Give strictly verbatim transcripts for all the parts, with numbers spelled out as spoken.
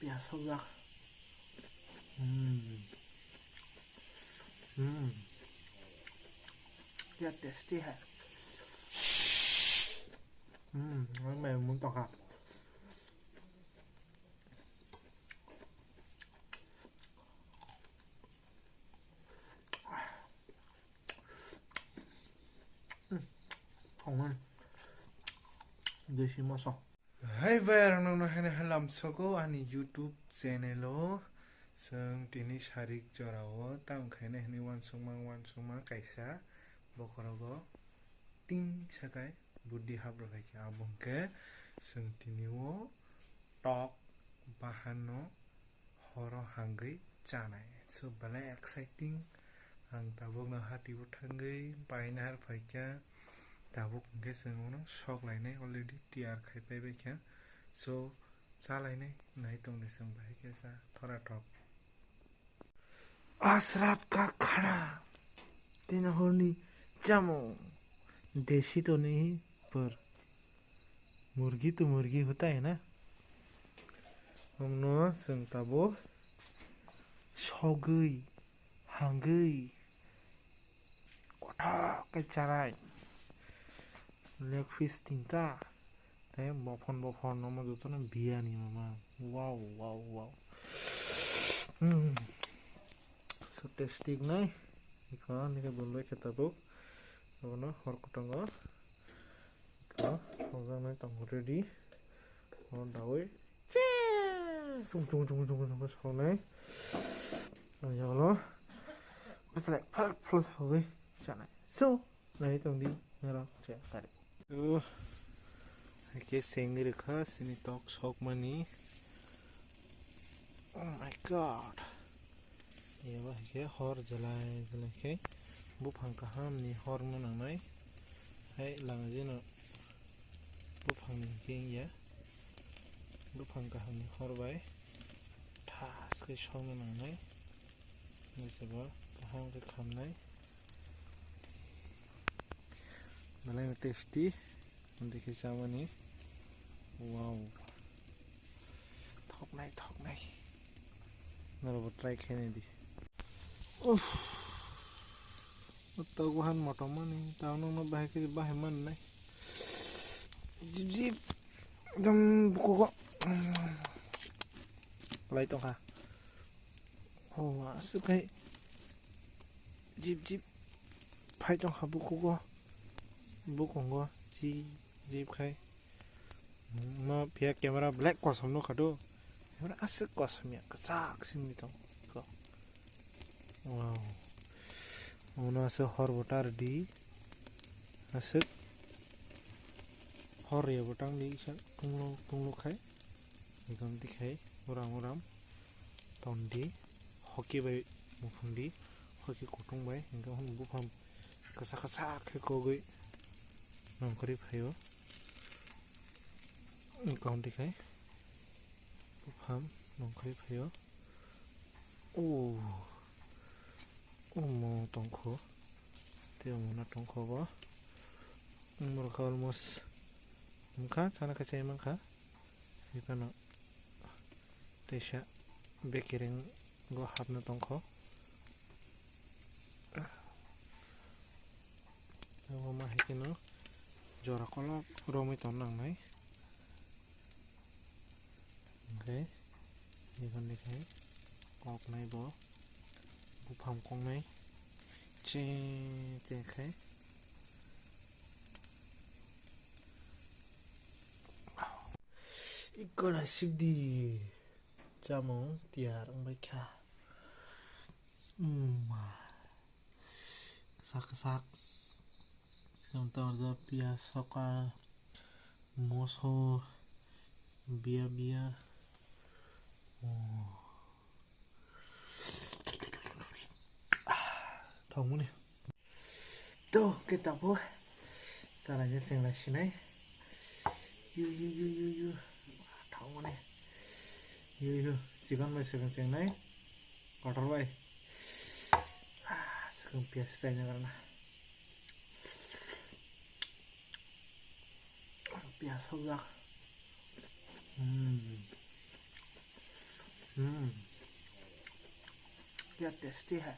Piyaj hojak. Hmm. Hmm. Ya tasty hai. Hmm, mai mun tongkha. Hmm. Thongmani. Desi moso. Hai bai, rok nokno haino halam sogo ani YouTube channel o. Chwng tini sarik jora o tam khainai hwnwi uansukma uansukma kaisa bokhorogo ting sakai buddi hap rwkhaikha. Abo hwnkhe chwng tini o tok bahan no horo hangwi chanai. So, belai exciting. Ang tabukno hati bo thangwi paina har phaikha. Tabuk hwnkhe chwng uano sok lainai, already tiyar khai paibaikha. So, cha lainai, nai tongdi chwng bahai khe cha, thora thok. Asrat ka khana. Tini horni chamung. Desi to nahi par. Murgi to murgi hota hai na. Omno chwng tabuk sogwi, hangwi, kothok khe chanai. Leg piece tinta. Tei bophon bophon omo jotono biyani mama. Wow, wow, wow. Hmm. So tasty nai. Iko nike bulbai khe tabuk. Abono hor kutongo. Iko hojak nai tongo ready. Hor dawi. Chung chung chung chung chung sonai. Ayolo. Bwswlai phalak phalak sogwi chanai. So, nai tongdi norok che kari. Oh, haikhe sengwi rwkha chini tok sokmani. Oh my God. Eba haikhe hor jalai jalai khe buphang kahamni hor wngna nangnai. Hai langajino buphangni hinkhe wngya. Buphang kahamni hor bai thas khe sokna nangnai. Jeba kaham khe khamnai. Belai no tasty. Dekhe chamani. Wow. Thoknai, thoknai. Norokbo try khainai di. Uff. Tok bahan motom mani. Tao nokno bahai khe bahai mannai. Jip jip. Ekdom bukugo. Lai tongkha. Oh, aswk khai jip jip phai tongkha bukugo, bukungo jip jip khai. No phiya camera black kosom nukha do, camera aswk kosom ya, kwchak simi tong kho. Wow, ono aswk hor bo ta rwdi, aswk hor ya bo tang di kisa tunglo tunglo khai, ekdom dikhai uram uram. Tondi, hoki bai muphungdi, hoki kutung bai, hingke hwn buphang kasa kasa khe kogwi nongkhorwi phaio. Kondi khai buphang nongkhorwi phaio. O, omo tongkho, tei omo no tongkho bo. Umrok almost wngkha, chana khe chai mankha. Bipano teisa bekereng go hapna tongkho. Abo ma hai kheno jora kolok romwi tong nangnai. Hwnkhe nihon ni khai koknai bo buphang koknai che che khai. Ikora sikdi chamung tiyar wngbai kha. Mm. Sak sak. Tam tam rwjak piyaj, soka, moso, biya biya. Oh. Thokmani. To, khe tabuk. Salai je sengla sinai. Yu, yu, yu, yu, yu. Thokmani. Yu, yu. Chikon bai chikon sengnai. Kotor bai. Ah, chikon piyaj chaina karna. Piyaj hojak. Hmm. Ya tasty hai.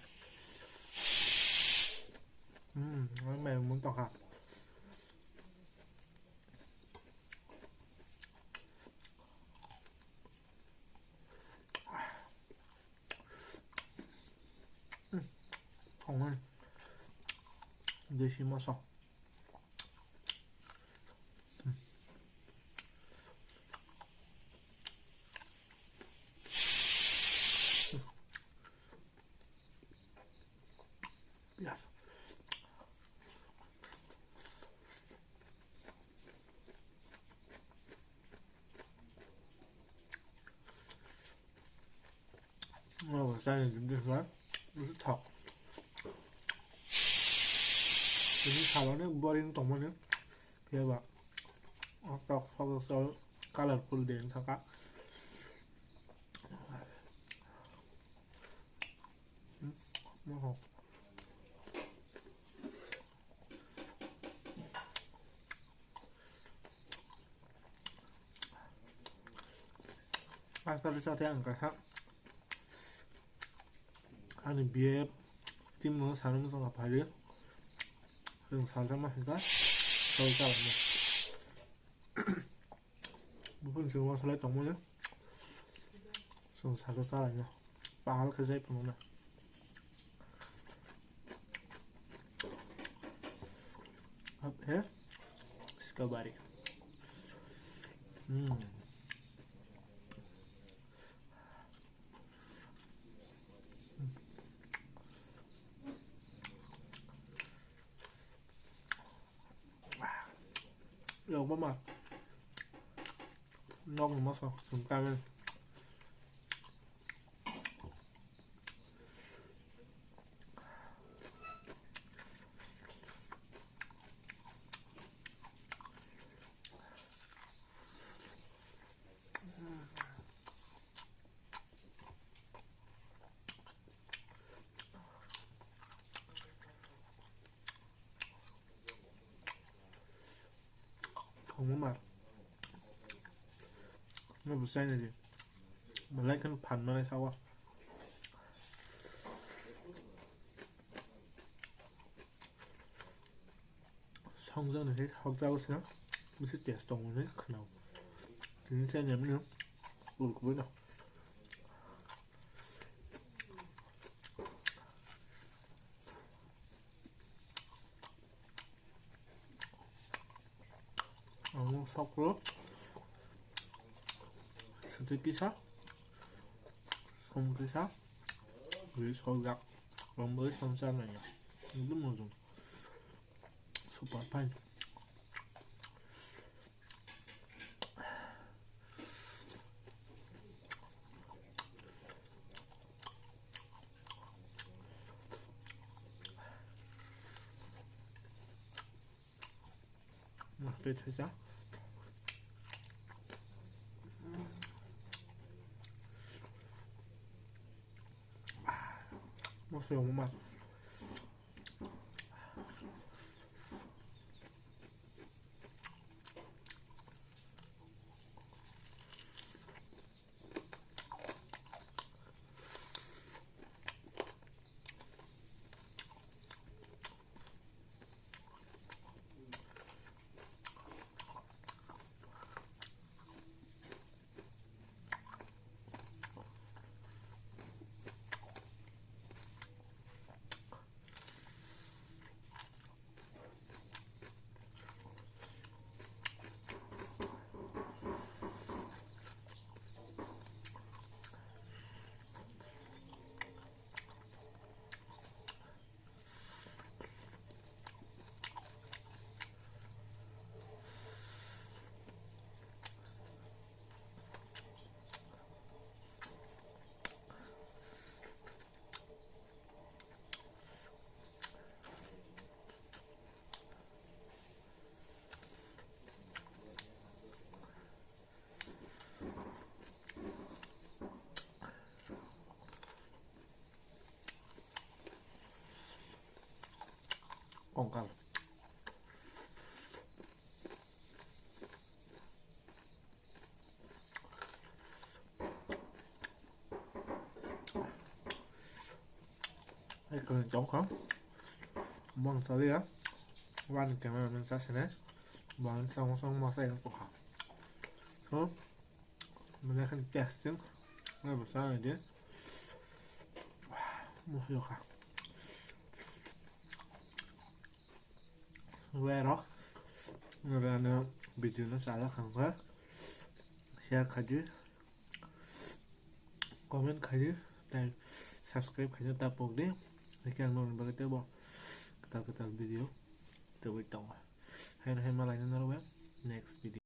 Hmm, mai mun tongkha. Hmm, thongmani. Desi moso. Chini saloni boring tongmani phiya ba tok sok colorful de wngkha. Pastor chate ang kaisa ani B F team no sana muchung aphai ri. Chwng salsa ma hika. Salsa ma. Buphang chwng wasalai tongmani. Chwng salsa chalai na. Pahal khe jai phano na. Hap he. Skabari. Hmm. Yok mama. Nok masa sungkang. Thongma mar. No bwsai nai di. Belai kheno phan manai sawa. Songjaknai khe hokjago se, bisi test tongo hinwi khwnao. Tini chai nai mani ul kubui no. Ang sokro sati kisa, som kisa, guri sojak, rombo som chanai ya. Ekdom mojong. Super fine. Masti chacha. Masti mama. Kongkal. Chongkha. Bang chaliya. Wan camera man chasene. Bang chong chong masa yang kokha. So, mana kan testing. Mana basa aja. Muhyoka. Wero. Rana video no chala khangkha. Share khaji. Comment khaidi, tei subscribe khaina ta pokdi. Hake ang nokni bagwi teibo kwtal kwtal video tubui tongo. Haino hai malaina norok next video.